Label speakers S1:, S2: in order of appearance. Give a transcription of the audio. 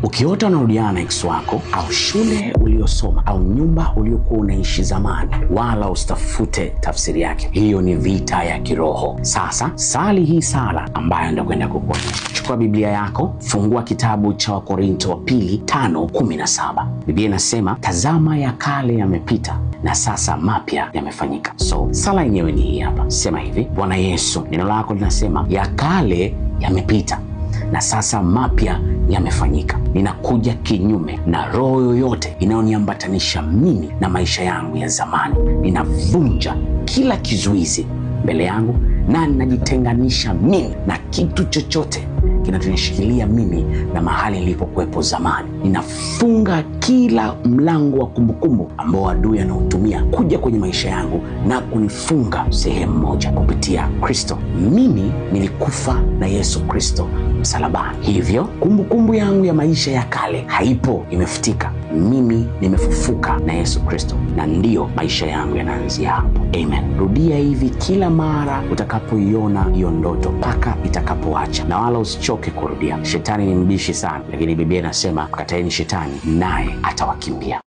S1: Ukiota unarudiana na ex wako au shule uliosoma au nyumba uliokuwa unaishi zamani, wala usitafute tafsiri yake. Hiyo ni vita ya kiroho. Sasa sali hii sala ambayo ndakwenda kukuonyesha. Chukua Biblia yako, fungua kitabu cha Wakorinto wa pili 5:17. Biblia inasema, tazama ya kale yamepita na sasa mapya yamefanyika. So sala yenyewe ni hii hapa. Sema hivi: Bwana Yesu, neno lako linasema ya kale yamepita na sasa mapya yamefanyika. Ninakuja kinyume na roho yoyote inayoniambatanisha mimi na maisha yangu ya zamani. Ninavunja kila kizuizi mbele yangu na ninajitenganisha mimi na kitu chochote kinachonishikilia mimi na mahali nilipokuwepo zamani. Ninafunga kila mlango wa kumbukumbu ambao adui anautumia kuja kwenye maisha yangu na kunifunga sehemu moja. Kupitia Kristo mimi nilikufa na Yesu Kristo msalabani, hivyo kumbukumbu yangu ya maisha ya kale haipo, imefutika. Mimi nimefufuka na Yesu Kristo, na ndiyo maisha yangu yanaanzia hapo. Amen. Rudia hivi kila mara utakapoiona hiyo ndoto mpaka itakapoacha, na wala usichoke kurudia. Shetani ni mbishi sana, lakini Biblia inasema mkataeni shetani naye atawakimbia.